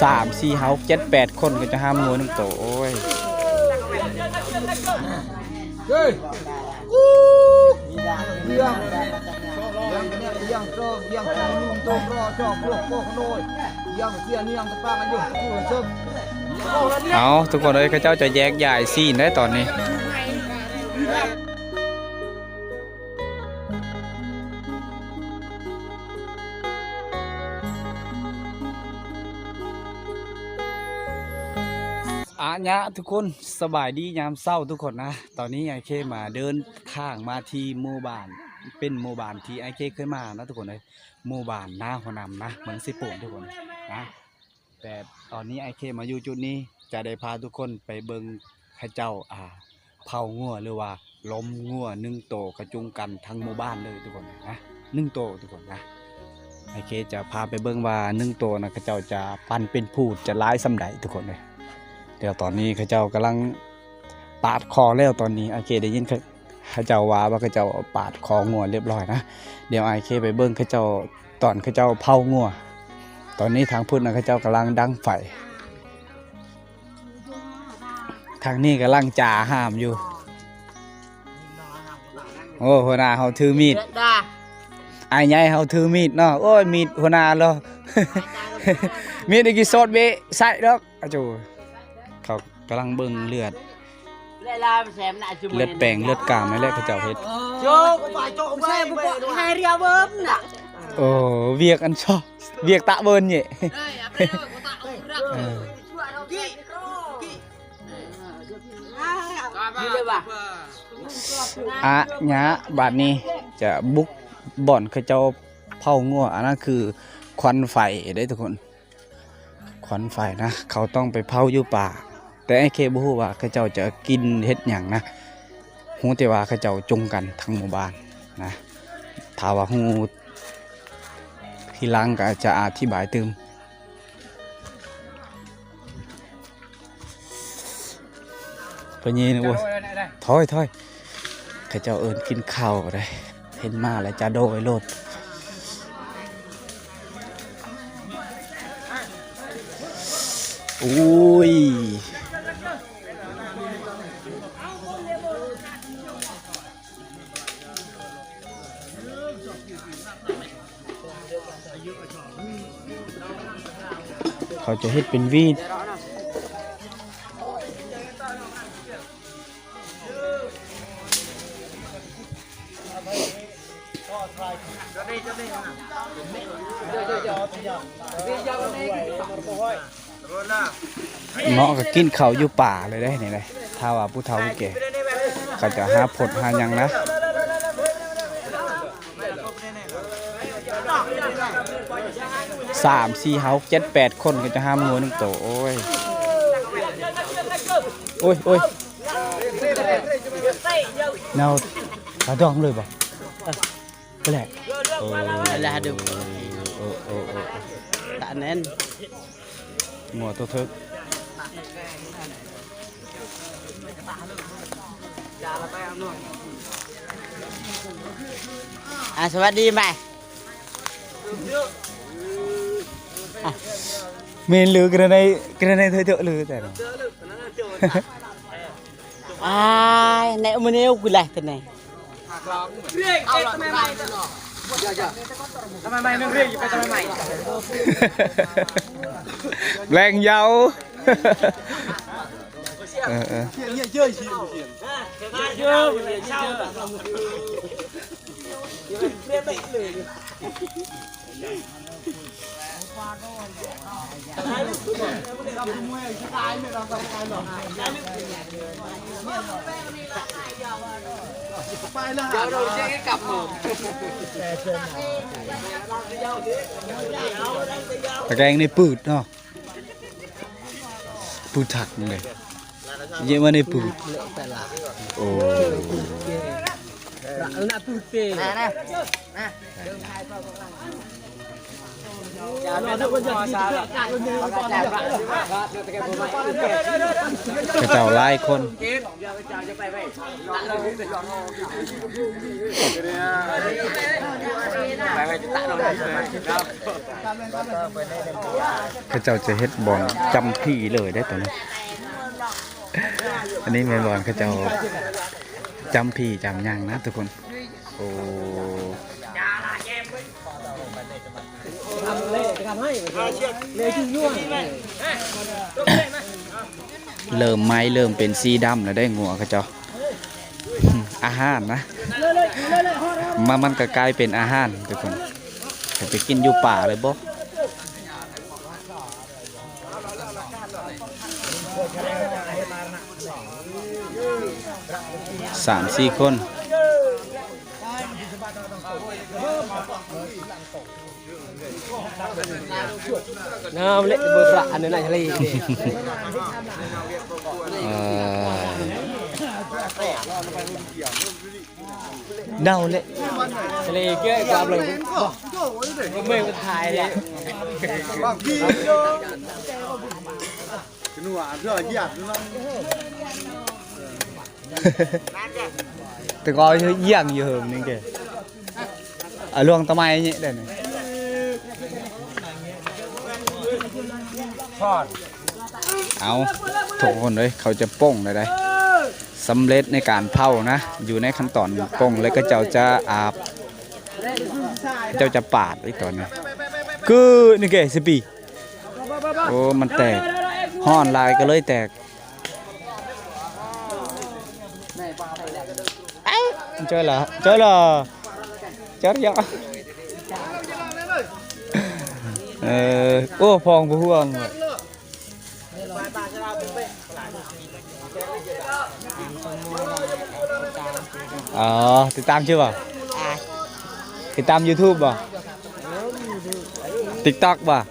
ສາມ ສີ່ ຫ້າ ຫົກ ເຈັດ ແປດຄົນກໍຈະຫ້າມງົວໜຶ່ງໂຕ. ໂອ້ຍ ເອົາ ທຸກຄົນເອີຍ ເຂົາເຈົ້າຈະແຍກຍ້າຍຊີ້ນໄດ໋ຕອນນີ້. ອາຍະ ທຸກຄົນ ສະບາຍດີຍາມເຊົ້າທຸກຄົນນະ. ຕອນນີ້ອ້າຍເຄມາເດີນທາງມາທີ່ໝູ່ບ້ານ ເປັນໝູ່ບ້ານທີ່ອ້າຍເຄເຄີຍມານະທຸກຄົນເອີຍ ໝູ່ບ້ານນາຫົວນຳນະ ເມືອງເຊໂປນທຸກຄົນນະ. ແຕ່ຕອນນີ້ອ້າຍເຄມາຢູ່ຈຸດນີ້ ຈະໄດ້ພາທຸກຄົນໄປເບິ່ງເຂົາເຈົ້າ ອ່າ ເຜົາງົວ ຫຼືວ່າລົ້ມງົວໜຶ່ງໂຕ ກະຈຸງກັນທັງໝູ່ບ້ານເລີຍທຸກຄົນນະ ໜຶ່ງໂຕທຸກຄົນນະ. ອ້າຍເຄຈະພາໄປເບິ່ງວ່າໜຶ່ງໂຕນະ ເຂົາເຈົ້າຈະປັ້ນເປັນພູຈະຫຼາຍສ່ຳໃດທຸກຄົນເອີຍ. ດຽວຕອນນີ້ເຂົາເຈົ້າກຳລັງປາດຄໍແລ້ວ ຕອນນີ້ອ້າຍເຄໄດ້ຍິນເຂົາ ເຂົາເຈົ້າວ່າ ວ່າເຂົາເຈົ້າປາດຄໍງົວລຽບຮ້ອຍນະ. ດຽວອ້າຍເຄໄປເບິ່ງເຂົາເຈົ້າ ຕອນເຂົາເຈົ້າເຜົາງົວ. ຕອນນີ້ທາງພຸ້ນນະ ເຂົາເຈົ້າກຳລັງດັງໄຟ ທາງນີ້ກຳລັງຈາຫ້າມຢູ່. ໂອ້ ຫົວໜ້າເຮົາຖືມີດ ອ້າຍໃຫຍ່ເຮົາຖືມີດເນາະ. ໂອ້ຍ ມີດຫົວໜ້າເນາະ ມີດອີກ ສອດເບະໃສ່ດອກ. ອາໂຈ ເຂົາກຳລັງເບິ່ງເລືອດ ເລືອດແປງເລືອດກາມນັ້ນແຫຼະ ເຂົາເຈົ້າເຮັດ. ໂອ້ ວຽກອັນຊອກ ວຽກຕະເບິ່ນເຍ ເອີ ອະຍະ ບາດນີ້ຈະບຸກບ່ອນເຂົາເຈົ້າເຜົາງົວ. ອັນນັ້ນຄືຄວັນໄຟເດ້ທຸກຄົນ. ຄວັນໄຟນະ ເຂົາຕ້ອງໄປເຜົາຢູ່ປ່າ ແຕ່ອ້າຍເຄບໍ່ຮູ້ວ່າເຂົາເຈົ້າຈະກິນເຮັດຫຍັງນະ ຮູ້ແຕ່ວ່າເຂົາເຈົ້າຈົງກັນທັງໝູ່ບ້ານນະ. ຖ້າວ່າຮູ້ທີຫຼັງກໍຈະອະທິບາຍຕື່ມ. ໄປຍິງ ໂອ້ຍ ຖອຍ ຖອຍ ເຂົາເຈົ້າເອີ້ນກິນເຂົ້າເດ້ ເຫັນມາແລ້ວຈະໂດຍໂລດ. ໂອ້ຍ ເຂົາຈະເຮັດເປັນຫວີດ. ເນາະ ກໍກິນເຂົ້າຢູ່ປ່າເລີຍເດ້ນີ້ເດ້. ຖ້າວ່າຜູ້ເຖົ້າຜູ້ແກ່ ເຂົາຈະຫາພົດຫາຫຍັງນະ. ສາມ ສີ່ ຫ້າ ຫົກ ເຈັດ ແປດຄົນກໍຈະຫ້າມງົວໜຶ່ງໂຕ. ໂອ້ຍ ໂອ້ຍ ໂອ້ຍ ແນວຕາດອງເລີຍບໍ່? ໄປແຫຼະ ໂອ້ ລະດູ ໂອ້ ໂອ້ ໂອ້ ຕາແໜ້ນ ງົວໂຕເຖິກ. ອ່າ ສະຫວັດດີແມ່ ແມ່ນຫຼື ກະໄດ້ ກະໄດ້ເທີເທີຫຼືແຕ່ ອ້າຍ ແນວມື້ນີ້ກູແລະແຕ່ແນ ແລງເຍົາ ເອີ ເອີ ຕະແກງນີ້ປືດເນາະ. ປືດທັກເລີຍ ເຍາະມາໃນປືດ. ໂອ້ ນະ ນະ ນະ ນະ. ເຂົາເຈົ້າຫຼາຍຄົນ. ເຂົາເຈົ້າຈະເຮັດບ່ອນຈຳພີເລີຍເດ້ໂຕນີ້. ອັນນີ້ແມ່ນບ່ອນເຂົາເຈົ້າຈຳພີຈຳຫຍັງນະທຸກຄົນ. ໂອ້ ເລີ່ມໄໝ້ ເລີ່ມເປັນສີດຳແລ້ວເດ້ ງົວເຂົາເຈົ້າ. ອາຫານນະ ມາ ມັນກໍກາຍເປັນອາຫານທຸກຄົນ. ເຂົາຈະກິນຢູ່ປ່າເລີຍບໍ? ສາມສີ່ຄົນ. ງາມເລະ ເບິ່ງປະອັນນັ້ນນະ ທະເລ. ເອີ ເນົ່າເລະ ທະເລເກີດກວ່າເລີຍ. ບໍ່ ບໍ່ແມ່ນມັນຖ່າຍເລະ. ແຕ່ກໍຢ້ຽງຢູ່ເຫິງນີ້ແກ ອາ ລວງຕະໄມນີ້ໄດ້ນີ້. ເອົາ ທຸກຄົນເອີຍ ເຂົາຈະປົ່ງແລ້ວໄດ໋. ສຳເລັດໃນການເຜົານະ ຢູ່ໃນຂັ້ນຕອນປົ່ງ ແລ້ວເຂົາເຈົ້າຈະອາບ ເຂົາເຈົ້າຈະປາດໄອ້ຕອນນີ້ ຄືນີ້ແກ ສະປີ. ໂອ້ ມັນແຕກ ຮ້ອນຫຼາຍກໍເລີຍແຕກ. ເຈົ້າລະ ເຈົ້າລະ ເຈົ້າລະ. ເອີ ໂອ້ ພອງບໍ່ຫ່ວງ. ອໍ ຕິດຕາມຊື່ບໍ່? ຕິດຕາມຢູທູບບໍ່? ຕິກຕັອກບໍ່? ອໍ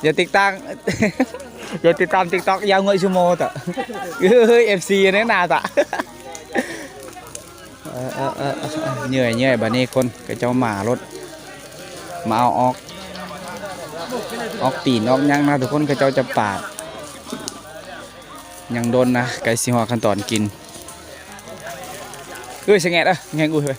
ຢ່າຕິດຕາມ ຢ່າຕິດຕາມຕິກຕັອກ ຢ່າເງີຍຊູໂມຕະ. ເອີຍ ເອັບຊີແນະໜ້າຕະ. ເອີ ເອີ ເອີ ເອີ ເອີ ເຫຍື່ອຍໆ ບາດນີ້ຄົນເຂົາເຈົ້າມາໂລດ ມາເອົາອອກ ອອກຕີນອອກຫຍັງນະທຸກຄົນ ເຂົາເຈົ້າຈະປາດ. ຍັງດົນນະ ໃກ້ຊິຮອດຂັ້ນຕອນກິນ. ເອີຍ ສະແງດ ເອີຍ ແງດ ອຸ້ຍ.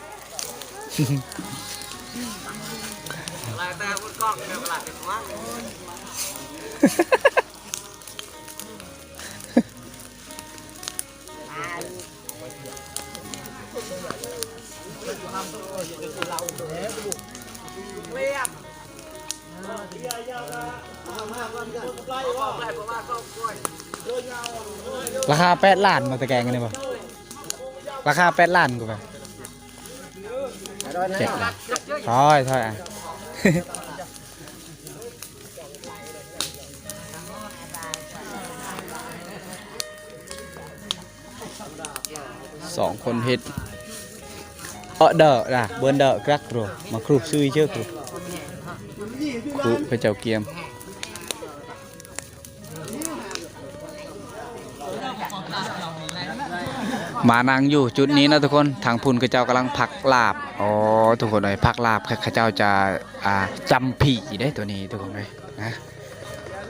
ລາຄາແປດລ້ານບໍ່ ຕະແກງອັນນີ້ບໍ່? ລາຄາແປດລ້ານກວ່າ. ເຈັດ ຖອຍ ຖອຍ ອ່ະ ສອງຄົນເຮັດ ເອີ ເດີ ລະ ເບິ່ນເດີ ກຣັກໂຣ ມາຄຣູບຊຶຍເຈີ ຄູເຂົາເຈົ້າກຽມ. ມານັ່ງຢູ່ຈຸດນີ້ນະທຸກຄົນ ທາງພຸ້ນເຂົາເຈົ້າກຳລັງພັກລາບ. ອໍ ທຸກຄົນເອີຍ ພັກລາບ ເຂົາເຈົ້າຈະ ອ່າ ຈຳຜີເດ້ໂຕນີ້ທຸກຄົນເອີຍນະ.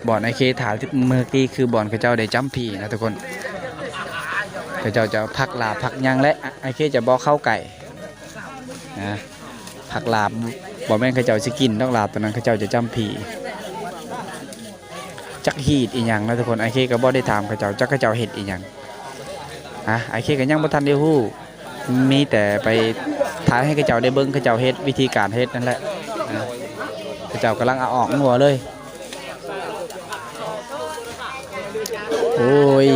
ບ່ອນອ້າຍເຄຖ່າຍເມື່ອກີ້ຄືບ່ອນເຂົາເຈົ້າໄດ້ຈຳຜີນະທຸກຄົນ ເຂົາເຈົ້າຈະພັກລາບພັກຫຍັງແຫຼະ. ອ້າຍເຄຈະບໍ່ເຂົ້າໃກ້ນະ ພັກລາບ ບໍ່ແມ່ນເຂົາເຈົ້າຊິກິນດອກ ລາບໂຕນັ້ນ ເຂົາເຈົ້າຈະຈຳຜີ. ຈັກຮີດອີ່ຫຍັງນະທຸກຄົນ ອ້າຍເຄກໍບໍ່ໄດ້ຖາມເຂົາເຈົ້າ ຈັກເຂົາເຈົ້າເຮັດອີ່ຫຍັງ. ອ່າ ອ້າຍເຄກໍຍັງບໍ່ທັນໄດ້ຮູ້ ມີແຕ່ໄປຖ່າຍໃຫ້ເຂົາເຈົ້າໄດ້ເບິ່ງ ເຂົາເຈົ້າເຮັດ ວິທີການເຮັດນັ້ນແຫຼະ. ອ່າ ເຂົາເຈົ້າກຳລັງເອົາອອກງົວເລີຍ. ໂອ້ຍ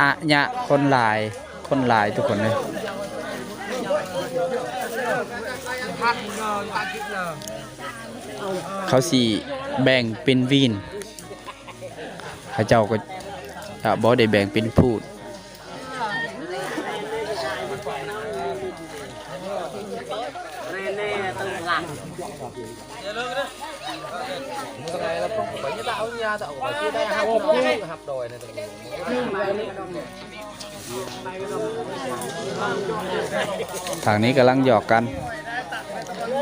ອະຍະ ຄົນຫຼາຍ ຄົນຫຼາຍທຸກຄົນເອີຍ. ເຂົາຊິແບ່ງເປັນວີນ ເຂົາເຈົ້າກໍ ອະ ບໍ່ໄດ້ແບ່ງເປັນພູດ. ທາງນີ້ກຳລັງຫຍອກກັນ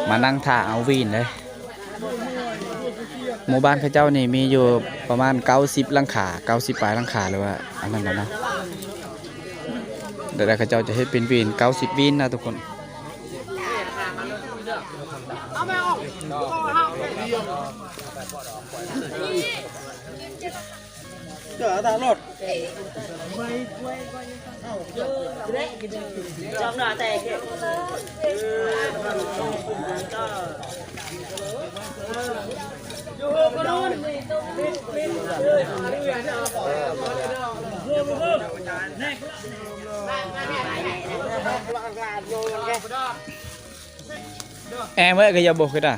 ມານັ່ງຖ້າເອົາວີນເດ້. ໝູ່ບ້ານເຂົາເຈົ້ານີ້ມີຢູ່ປະມານເກົ້າສິບຫຼັງຄາ ເກົ້າສິບປາຍຫຼັງຄາ ຫຼືວ່າອັນນັ້ນນະ ແລ້ວເຂົາເຈົ້າຈະເຮັດເປັນວິນ ເກົ້າສິບວິນນະທຸກຄົນ. ແອເມື່ອກະຢ່າບົກຄືດາ.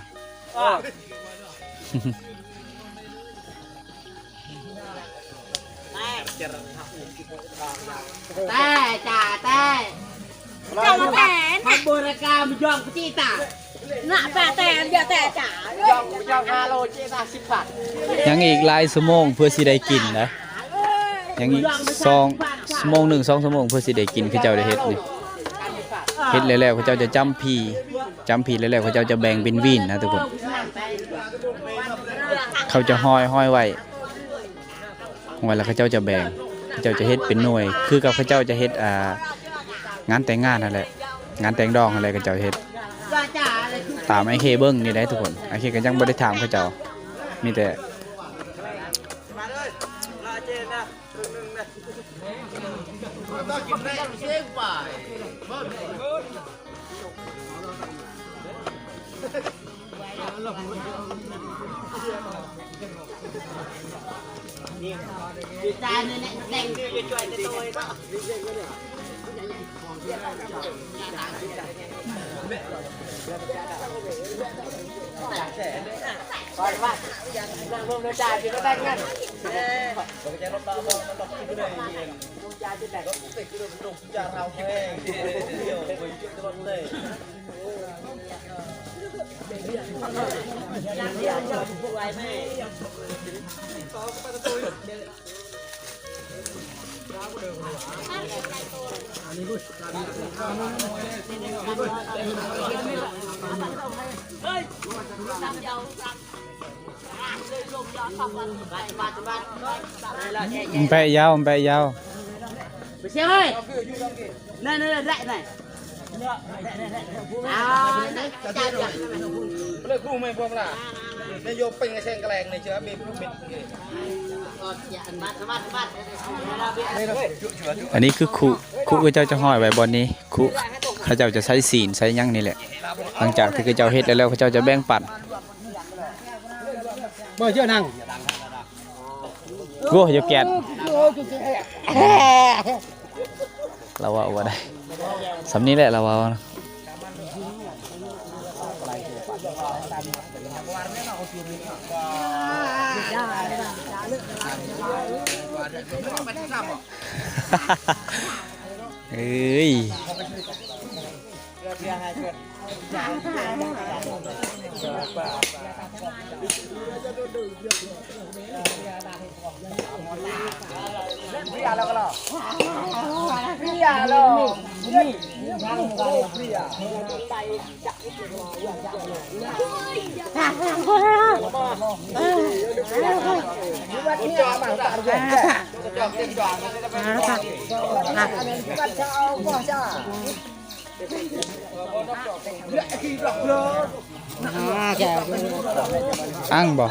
ແຕ່ ຈ່າ ແຕ່ ເຈົ້າມາແຕ່ນະ ເຂົາບໍ່ລະກາມຢອງປະຈິຕາ ນະ ແຕ່ ແຕ່ ຢ່າແຕ່ ຈ່າ ຢອງ ຢອງຫ້າໂລ ເຈຕາສິບພັນ. ຍັງອີກຫຼາຍຊົ່ວໂມງເພື່ອຊິໄດ້ກິນນະ ຍັງອີກສອງຊົ່ວໂມງໜຶ່ງ ສອງຊົ່ວໂມງເພື່ອຊິໄດ້ກິນ ເຂົາເຈົ້າໄດ້ເຮັດນີ້ ເຮັດແລ້ວໆ ເຂົາເຈົ້າຈະຈ້ຳພີ ຈ້ຳພີແລ້ວໆ ເຂົາເຈົ້າຈະແບ່ງເປັນວີນນະທຸກຄົນ ເຂົາຈະຫ້ອຍ ຫ້ອຍໄວ້ ຫ້ອຍແລ້ວເຂົາເຈົ້າຈະແບ່ງ ເຂົາເຈົ້າຈະເຮັດເປັນໜ່ວຍ ຄືກັບເຂົາເຈົ້າຈະເຮັດ ອ່າ ງານແຕ່ງງານຫັ້ນແຫຼະ ງານແຕ່ງດອງຫັ້ນແຫຼະ ເຂົາເຈົ້າເຮັດ ຕາມອ້າຍເຄເບິ່ງນີ້ໄດ໋ທຸກຄົນ ອ້າຍເຄກະຍັງບໍ່ໄດ້ຖາມເຂົາເຈົ້າ ມີແຕ່ ແປະຍາວ ແປະຍາວ ໄປຊຽວເອີຍ ນັ້ນໆ ໄດ້ ໄດ້. ອັນນີ້ຄືຄຸ ຄຸເຂົາເຈົ້າຈະຫ້ອຍໄວ້ບ່ອນນີ້ ຄຸເຂົາເຈົ້າຈະໃສ່ຊີ້ນໃສ່ຫຍັງນີ້ແຫຼະ ຫຼັງຈາກທີ່ເຂົາເຈົ້າເຮັດແລ້ວ ເຂົາເຈົ້າຈະແບ່ງປັນ ບໍ່ເຊື່ອນັ່ງ ໂອ້ ຢ່າແກດ ລາວເວົ້າບໍ່ໄດ້ ສ່ຳນີ້ແຫຼະລາວເວົ້ານະ. ເອີຍ ອັ່ງບໍ່?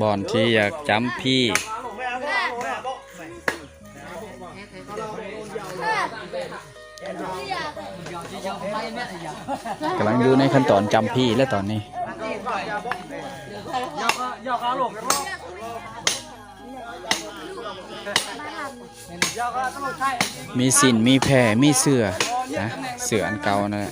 ບ່ອນທີ່ຢາກຈ້ຳພີ. ກຳລັງຢູ່ໃນຂັ້ນຕອນຈ້ຳພີແລ້ວຕອນນີ້. ມີສິ້ນ ມີແພ ມີເສື້ອນະ ເສື້ອອັນເກົ່ານັ້ນແຫຼະ.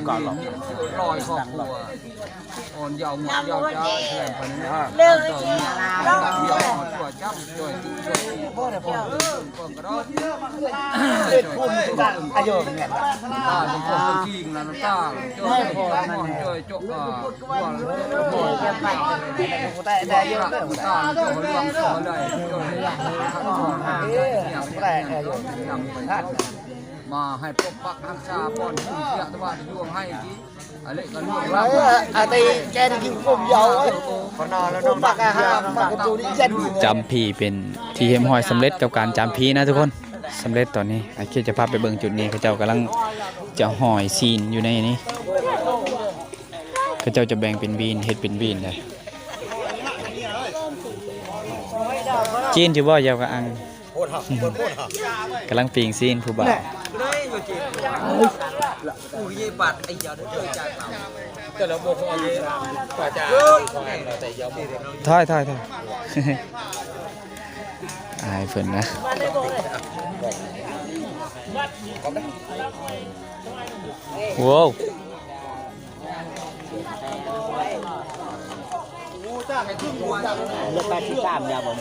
ກອນ ຮ້ອຍຄອບຄົວ ອ່ອນຢາວໝົດຢາວຈ້າ ແສດງໄປໃນນັ້ນ ເລີກເລີຍ ເຈົ້າເນາະ ຢາວອ່ອນຕົວຈັບ ຊ່ວຍຕິຊ່ວຍຕີ ບໍ່ໄດ້ພໍ ເອີ ເບິ່ງກະດອກ ເຮັດບຸນຄືກັນ ອາຍຸແມ່ນລະ ຕາເປັນຄົນຈິງລະ ຕາ ຊ່ວຍ ຊ່ວຍຈົກ ອ່າ ຫົວ ຫົວ ແຕ່ ແຕ່ຢູ່ ຕາ ຊ່ວຍຫຼວງ ຊ່ວຍໄດ້ ຊ່ວຍ ເອີ ແຕ່ ມາໃຫ້ປົກປັກຮັກສາ ປ້ອນເສຍຕະຫວາດຢູ່ໃຫ້ ອາເລກະລູກ ອາເຕແກນກິນກົມເຍົາ ປາກກະຫາ ປາກກະຕູນີ້ເຢັນ ຈຳພີເປັນທີ່ຮຽບຮ້ອຍ ສຳເລັດກັບການຈຳພີນະທຸກຄົນ. ສຳເລັດຕອນນີ້ ອາເຄຈະພາໄປເບິ່ງຈຸດນີ້ ເຂົາເຈົ້າກຳລັງຈະຫ້ອຍຊີ້ນຢູ່ໃນນີ້ ເຂົາເຈົ້າຈະແບ່ງເປັນວີນ ເຮັດເປັນວີນເລີຍ ຈີນຢູ່ບໍ່ ເຈົ້າກະອັງ ກຳລັງປີ້ງຊີ້ນຜູ້ບ່າວ ຖອຍ ຖອຍ ຖອຍ ອາຍເພິ່ນນະ ໂວ້ວ ແປດສິບສາມ ຍາວບໍ່?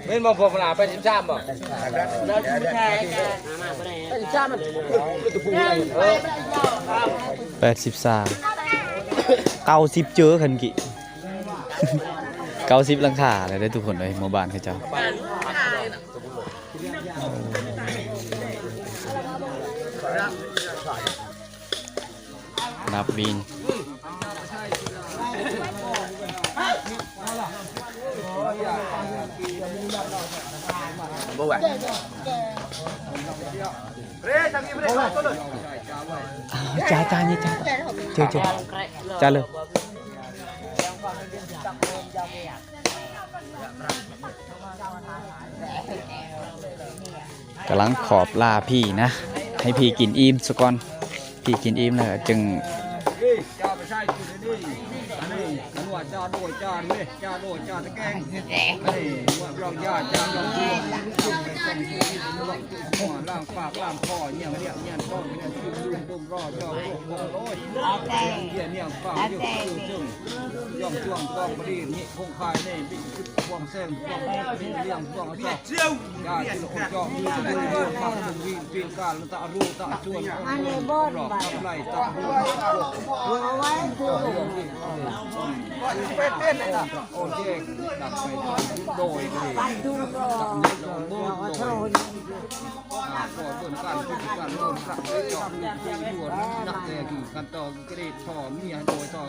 ແມ່ນບໍ່ ພວກມັນ ແປດສິບສາມ ບໍ່? ແປດສິບສາມ ມັນ ແປດສິບສາມ ເກົ້າສິບ ເຈີ ຄັນກີ້ ເກົ້າສິບຫຼັງຄາແລ້ວເດ້ທຸກຄົນເອີຍ ໝູ່ບ້ານເຂົາເຈົ້າ. ນັບວິນ ບໍ່ແຫວະ ຈ້າ ຈ້າ ນີ້ຈ້າ ເຈີ ເຈີ ຈ້າເລີຍ. ກຳລັງຂອບລາພີ່ນະ ໃຫ້ພີ່ກິນອີ່ມສາກ່ອນ ພີ່ກິນອີ່ມແລ້ວຈຶ່ງ ນີ້ ຈ້າໄປໃສ່ກິນນີ້ ອັນນີ້ ຫົວ ຈ້າໂດຍ ຈ້າເລີຍ ຈ້າໂດຍ ຈ້າຕະແກງ ອັນນີ້ ຫົວ ລອງຢາ ຈ້າລອງ ຫົວ ລ້າງປາກ ລ້າງຄໍ ຍ່ຽງ ລ້ຽງ ຍ່ຽງ ຕ້ອງ ຍ່ຽງ ຈຸ່ມ ດຸ່ມ ລໍ ຈ່ອງ ໂອ້ຍ ເຢ້ຍ ຍ່ຽງ ປາກ ຢູ່ ຈຸ່ມ ຍ່ອງ ຈ້ວງ ຕ້ອງ ປະດີ ນີ້ ຄົງ ຄາຍ ນີ້ ບິ ຄວາມແຊງ ຄວາມ ນີ້ ລ້ຽງ ຄວາມ ຈອກ ຢາ ຈຸ ໂອ ຈອກ ຢູ່ ຢູ່ ຢູ່ ປັກ ຢູ່ ວິ ປີນ ການ ຕະ ຮູ້ ຕະ ຈວນ ອັນນີ້ບ່ອນ ຫຼອກ ທຳລາຍ ຕະ ຮູ້ ເອົາໄວ້ ໂອເຄ ດັບໄປ ໂດຍ ປັນດູ ຕະ ນີ້ ໂດຍ ໂດຍ ອ່າ ກໍເບິ່ງການ ພຶດຕິການ ໂດນ ສັກ ໄປ ຈອກ ຢູ່ ນັກແຕ່ ຄື ກັນ ຕໍ່ ກະເດດ ທໍ່ ເມຍ ໂດຍ ຕໍ່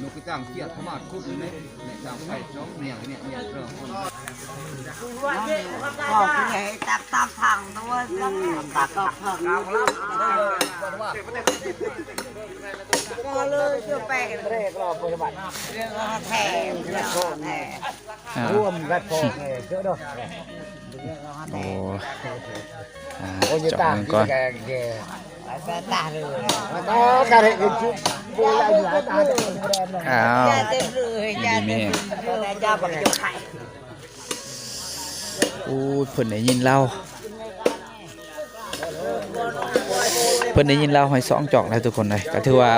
ນົກກະຈາງ ກຽດ ພະມາດ ຄຸດ ນີ້ ແມ່ນ ຈາງ ໄປ ສອງ ເມຍ ເມຍ ເມຍ ເອີ ຄົນ ຂອງຜູ້ໃຫຍ່ຕັກຕາມທາງດ້ວຍ ຕັກຕາມທາງ ກໍເລີຍເອົາແປ້ງ ແຖມ ແຖມ ອ່າ ຮ່ວມກັນພໍແກ່ເດີ. ໂອ້ ອ່າ ໂອ້ຍ ຈອກເບິ່ງກ່ອນ ຕາມທີ່ແກ ແກ ຕາເລີຍ ຕາເລີຍ ຕາເລີຍ ຕາເລີຍ ອ້າວ ຢູ່ດີມີແຮງ. ໂອ້ຍ ເພິ່ນໄດ້ຍິນລາວ ເພິ່ນໄດ້ຍິນລາວຫ້ອຍສອງຈອກແລ້ວທຸກຄົນເອີຍ ກໍຖືວ່າ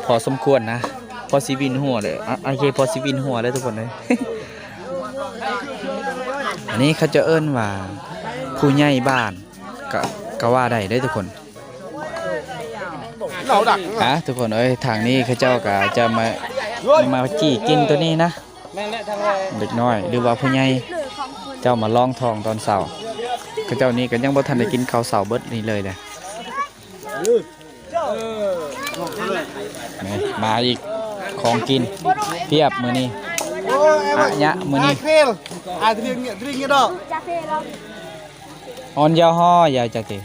ພໍສົມຄວນນະ ພໍຊິວິນຫົວເລີຍ ອາ ໂອເຄ ພໍຊິວິນຫົວເລີຍທຸກຄົນເອີຍ. ອັນນີ້ເຂົາເຈົ້າເອີ້ນວ່າຜູ້ໃຫຍ່ບ້ານ ກະ ກະວ່າໄດ້ເດ້ທຸກຄົນ. ອ່າ ທຸກຄົນເອີຍ ທາງນີ້ເຂົາເຈົ້າກະຈະມາ ມາຈີ່ກິນໂຕນີ້ນະ ເດັກນ້ອຍ ຫຼືວ່າຜູ້ໃຫຍ່ ເຈົ້າມາລອງທ້ອງຕອນເຊົ້າ. ເຂົາເຈົ້ານີ້ກະຍັງບໍ່ທັນໄດ້ກິນເຂົ້າເຊົ້າເບິດນີ້ເລີຍເດ້. ນີ້ ມາອີກ ຂອງກິນພຽບມື້ນີ້ ອາຍະມື້ນີ້. ອອນຢາວຫໍ່ຢາວຈະຕິ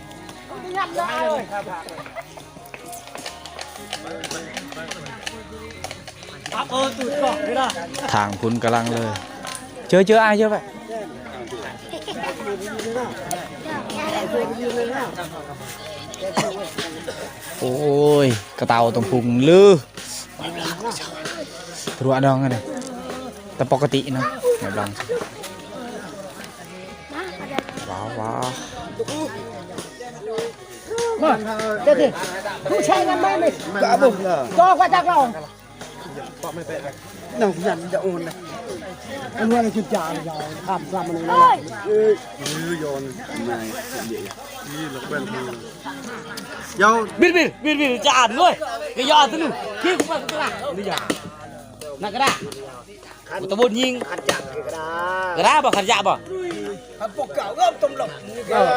ທາງພຸ້ນກຳລັງເລີຍ ເຈີ ເຈີ ອ້າຍ ເຈີໄປ. ໂອ້ຍ ກະເຕົາຕ້ອງພຸງລື ຕົວດອງອັນນີ້ ແຕ່ປົກກະຕິນະ ແບບດອງ ວ້າວ ວ້າວ. ມາ ເດີ ຜູ້ຊາຍນັ້ນໄດ້ໄໝ? ກະບໍ່ ຈອກວ່າຈັກລອງ ເອົາ ຍັນຈະໂອນນະ ອັນວ່າຈຸດຈານຍາວຂ້າມ ຂ້າມມັນ ເອີຍ ຍອນນາຍ ນີ້ລະແວ່ນ ຍາວ ບິດ ບິດ ບິດ ບິດ ຈະອ່ານເວີຍ ກະຍາວຕົວໜຶ່ງ ທີ່ວ່າກະດາ ນີ້ຢາ ນັກກະດາ ອຸຕະບຸນຍິງ ຂັດຈັກກະດາ ກະດາບໍ່ ຂັດຈັກບໍ່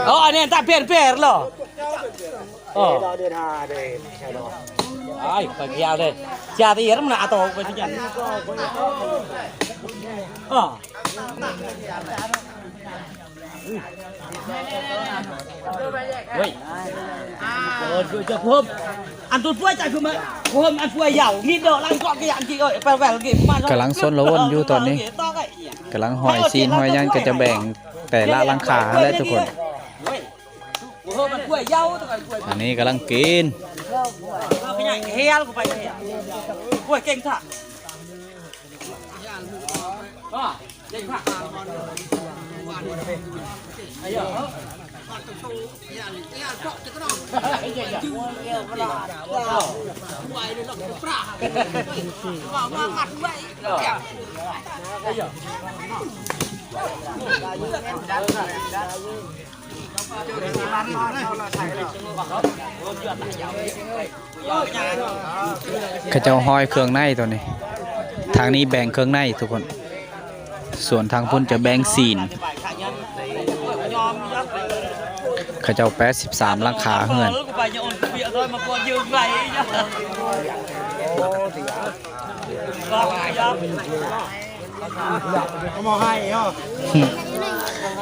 ເອີ ອັນນີ້ຕາເປ່ນເປີເລີຍ ເອີ ໄປຍາວເລີຍ ຈາຕິເຮັດມັນອາໂຕໄປທີ່ຈັນ ເອີ. ເວີຍ ເອີ ເຈົ້າຜູ້ໂຮມ ອັນຕຸນປ່ວຍໃຈຄືມາ ຜູ້ໂຮມ ອັນປ່ວຍຢາວ ມີດອກຫຼັງເກາະກະຢ່າງທີ່ ເອີຍ ໄປແວ່ນກີ້ມາ ກຳລັງຊົນລະວົນຢູ່ຕອນນີ້ ກຳລັງຫ້ອຍຊີ້ນຫ້ອຍຫຍັງ ກໍຈະແບ່ງແຕ່ລະຫຼັງຄາຫັ້ນແຫຼະທຸກຄົນ. ອັນນີ້ກຳລັງກິນ ເຮົຍເຂົ້າໄປ ເຮີ້ຍ ເກັ່ງແທ້. ເຂົາເຈົ້າຫ້ອຍເຄື່ອງໃນໂຕນີ້ ທາງນີ້ແບ່ງເຄື່ອງໃນທຸກຄົນ ສ່ວນທາງພຸ້ນຈະແບ່ງຊີ້ນ. ເຂົາເຈົ້າແປດສິບສາມຫຼັງຄາເຮືອນ.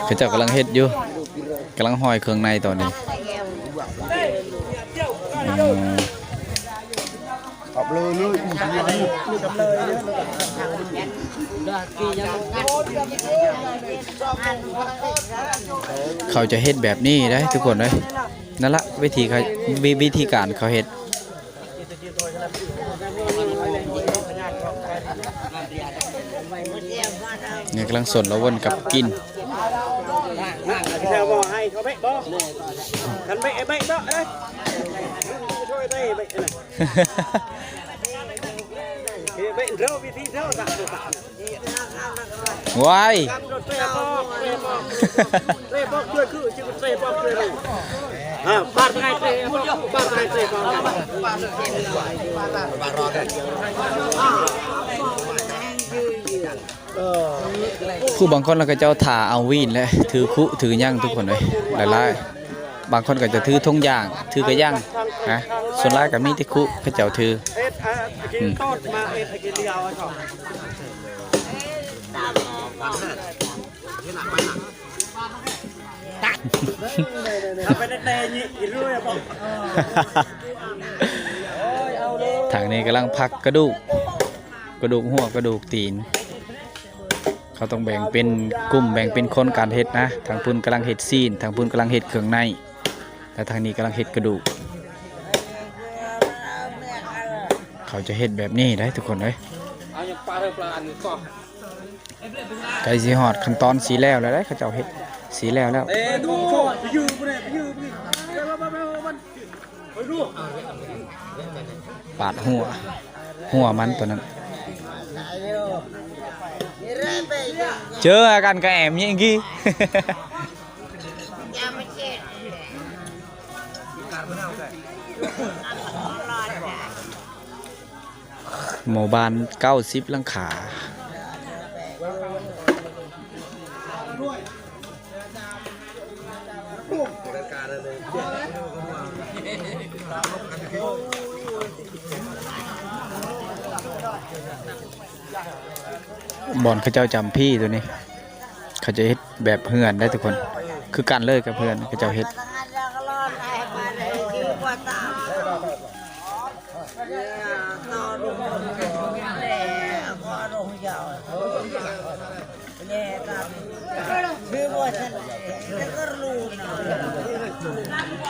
ເຂົາເຈົ້າກຳລັງເຮັດຢູ່ ກຳລັງຫ້ອຍເຄື່ອງໃນຕອນນີ້. ອືມ ເຂົາຈະເຮັດແບບນີ້ໄດ໋ທຸກຄົນເອີຍ. ນັ້ນລະ ວິທີ ວິ ວິທີການເຂົາເຮັດ. ນີ້ກຳລັງສົນລະວົນກັບກິນ. ແຖວບໍ່ໃຫ້ເຂົາເບະບໍ່? ຄັນເບະ ເບະເນາະເອີຍ. ເບະເດີ ວິທີເດີ. ວ້າຍ ຜູ້ບາງຄົນລະເຂົາເຈົ້າຖ້າເອົາຫວີນແຫຼະ ຖືຄຸຖືຫຍັງທຸກຄົນເອີຍ ຫຼາຍໆ. ບາງຄົນກໍຈະຖືຖົງຢາງ ຖືກະຫຍັງນະ ສ່ວນຫຼາຍກໍມີແຕ່ຄຸເຂົາເຈົ້າຖື. ອືມ ອືມ ຕາມ ຕາມ ທາງນີ້ກຳລັງພັກກະດູກ ກະດູກຫົວ ກະດູກຕີນ. ເຂົາຕ້ອງແບ່ງເປັນກຸ່ມ ແບ່ງເປັນຄົນການເຮັດນະ. ທາງພຸ້ນກຳລັງເຮັດຊີ້ນ ທາງພຸ້ນກຳລັງເຮັດເຄື່ອງໃນ ແລະ ທາງນີ້ກຳລັງເຮັດກະດູກ. ເຂົາຈະເຮັດແບບນີ້ໄດ໋ທຸກຄົນເອີຍ. ໃກ້ຊິຮອດຂັ້ນຕອນຊິແລ້ວແລ້ວເດ້ ເຂົາເຈົ້າເຮັດຊິແລ້ວແລ້ວ. ປາດຫົວ ຫົວມັນຕົວນັ້ນ ເຈີອາການກະແອມຍິງກີ້. ໝູ່ບ້ານເກົ້າສິບຫຼັງຄາ. ບ່ອນເຂົາເຈົ້າຈຳພີ້ຕົວນີ້ ເຂົາຈະເຮັດແບບເຮືອນໄດ໋ທຸກຄົນ ຄືກັນເລີຍກັບເຮືອນເຂົາເຈົ້າເຮັດ.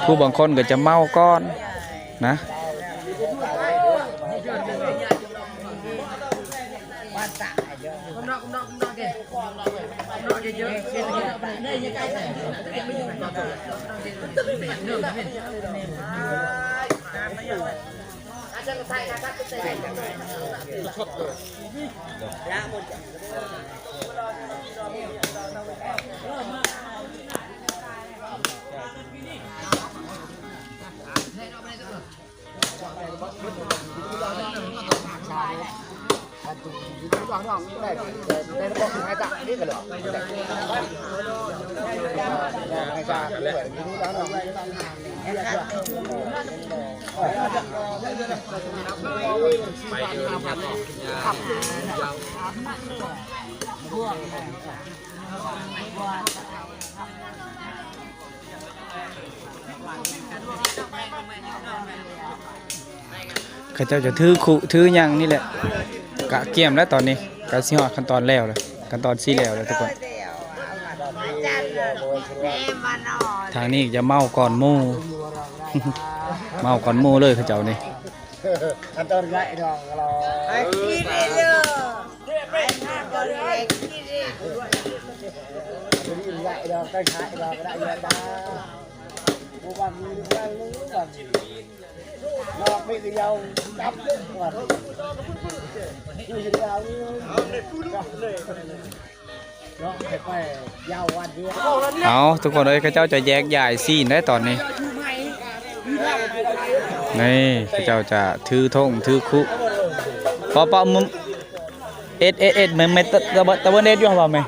ຜູ້ບາງຄົນກໍຈະເມົາກ່ອນນະ. ເຂົາເຈົ້າຈະຖືຄຸຖືຫຍັງນີ້ແຫຼະ ກະກຽມແລ້ວຕອນນີ້ ກະຊິຮອດຂັ້ນຕອນແລ້ວແລ້ວ ຂັ້ນຕອນຊິແລ້ວແລ້ວທຸກຄົນ. ທາງນີ້ຈະເມົາກ່ອນໝູ່ ເມົາກ່ອນໝູ່ເລີຍເຂົາເຈົ້ານີ້. ເອົາ ທຸກຄົນເອີຍ ເຂົາເຈົ້າຈະແຍກຍ້າຍຊີ້ນໄດ໋ຕອນນີ້. ນີ້ ເຂົາເຈົ້າຈະຖືຖົງຖືຄຸ ປະປະ ເອັດ ເອັດ ເອັດ ແມ່ນ ແມ່ນ ຕະ ຕະ ຕະເວີນເອັດຢູ່ຫວາແມ່?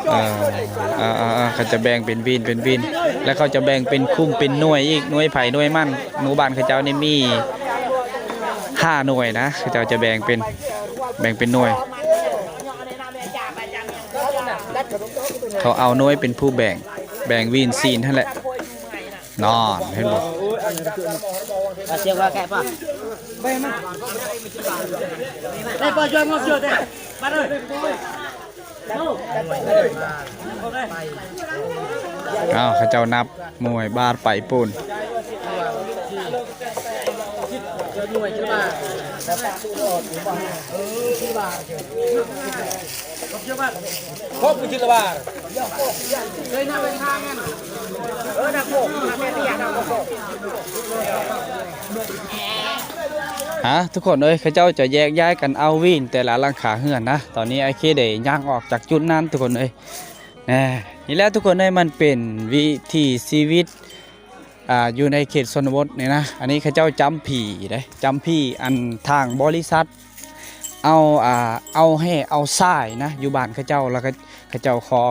ເອີ ເຂົາຈະແບ່ງເປັນວິນ ເປັນວິນ ແລ້ວເຂົາຈະແບ່ງເປັນຄຸ້ມເປັນໜ່ວຍອີກ ໜ່ວຍໃຜໜ່ວຍມັນ. ໝູ່ບ້ານເຂົາເຈົ້ານີ້ມີຫ້າໜ່ວຍນະ ເຂົາເຈົ້າຈະແບ່ງເປັນ ແບ່ງເປັນໜ່ວຍ ເຂົາເອົາໜ່ວຍເປັນຜູ້ແບ່ງ ແບ່ງວິນຊີ້ນຫັ້ນແຫຼະ. ນັ້ນ ເຫັນບໍ່? ອ້າວ ເຂົາເຈົ້ານັບມວຍບາດໄປປູນ. ຮະ ທຸກຄົນເອີຍ ເຂົາເຈົ້າຈະແຍກຍ້າຍກັນເອົາວິນແຕ່ລະຫຼັງຄາເຮືອນນະ. ຕອນນີ້ອ້າຍເຄໄດ້ຍ່າງອອກຈາກຈຸດນັ້ນທຸກຄົນເອີຍ. ແນ່ ນີ້ແຫຼະທຸກຄົນເອີຍ ມັນເປັນວິຖີຊີວິດ ອ່າ ຢູ່ໃນເຂດຊົນນະບົດນີ້ນະ. ອັນນີ້ເຂົາເຈົ້າຈຳຜີເດ້ ຈຳຜີອັນທາງບໍລິສັດ ເອົາ ອ່າ ເອົາແຮ່ເອົາຊາຍນະ ຢູ່ບ້ານເຂົາເຈົ້າ ແລ້ວກໍເຂົາເຈົ້າຂໍ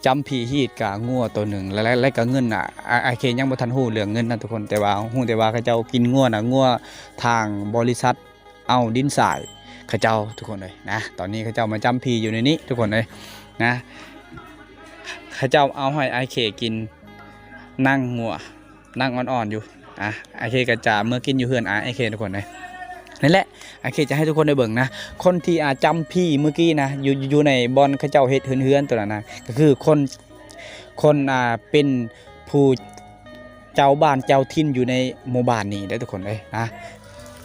ຈຳຜີຮີດກະງົວໂຕໜຶ່ງ ແລະ ແລະ ແລະກະເງິນ ອ່າ ອ້າຍເຄຍັງບໍ່ທັນຮູ້ເລື່ອງເງິນນະທຸກຄົນ ແຕ່ວ່າຮູ້ແຕ່ວ່າເຂົາເຈົ້າກິນງົວນະ ງົວທາງບໍລິສັດເອົາດິນຊາຍເຂົາເຈົ້າທຸກຄົນເອີຍນະ. ຕອນນີ້ເຂົາເຈົ້າມາຈຳຜີຢູ່ໃນນີ້ທຸກຄົນເອີຍ. ນະ ເຂົາເຈົ້າເອົາໃຫ້ອ້າຍເຄກິນໜັງງົວ ໜັງອ່ອນໆຢູ່ ອາ ອ້າຍເຄກໍຈະເມືອກິນຢູ່ເຮືອນອ້າຍເຄ ທຸກຄົນເອີຍ. ນັ້ນແຫຼະ ອ້າຍເຄຈະໃຫ້ທຸກຄົນໄດ້ເບິ່ງນະ ຄົນທີ່ ອາ ຈຳຜີມື້ກີ້ນະ ຢູ່ ຢູ່ໃນບ່ອນເຂົາເຈົ້າເຮັດເຮືອນໆຕົວນັ້ນນະ ກໍຄືຄົນ ຄົນ ອາ ເປັນຜູ້ເຈົ້າບ້ານເຈົ້າຖິ່ນຢູ່ໃນໝູ່ບ້ານນີ້ເດີ ທຸກຄົນເອີຍນະ.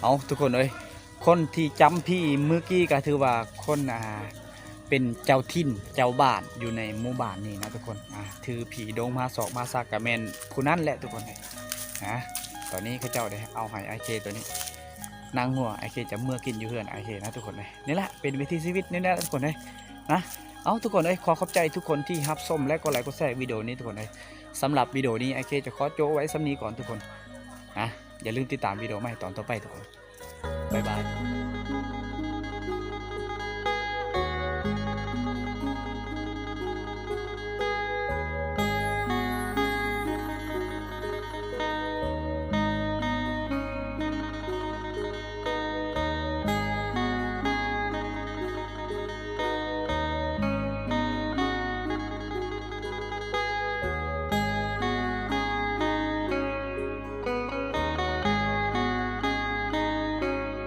ເອົາ ທຸກຄົນເອີຍ ຄົນທີ່ຈຳຜີມື້ກີ້ກໍຖືວ່າຄົນ ອາ ເປັນເຈົ້າຖິ່ນເຈົ້າບ້ານຢູ່ໃນໝູ່ບ້ານນີ້ນະ ທຸກຄົນ ອາ ຖືຜີດົງມາຊອກມາສັກກໍແມ່ນຜູ້ນັ້ນແຫຼະ ທຸກຄົນເອີຍນະ. ຕອນນີ້ເຂົາເຈົ້າໄດ້ເອົາໃຫ້ອ້າຍເຄຕົວນີ້ ໜັງງົວ ອ້າຍເຄຈະເມືອກິນຢູ່ເຮືອນອ້າຍເຄນະ ທຸກຄົນເອີຍ. ນີ້ແຫຼະເປັນວິຖີຊີວິດນີ້ແຫຼະ ທຸກຄົນເອີຍນະ. ເອົາ ທຸກຄົນເອີຍ ຂໍຂອບໃຈທຸກຄົນທີ່ຮັບຊົມ ແລະ ກົດໄລກົດແຊວິດີໂອນີ້ ທຸກຄົນເອີຍ. ສຳລັບວິດີໂອນີ້ ອ້າຍເຄຈະຂໍໂຈະໄວ້ສ່ຳນີ້ກ່ອນ ທຸກຄົນນະ. ຢ່າລືມຕິດຕາມວິດີໂອໃໝ່ຕອນຕໍ່ໄປ ທຸກຄົນ. ບາຍບາຍ.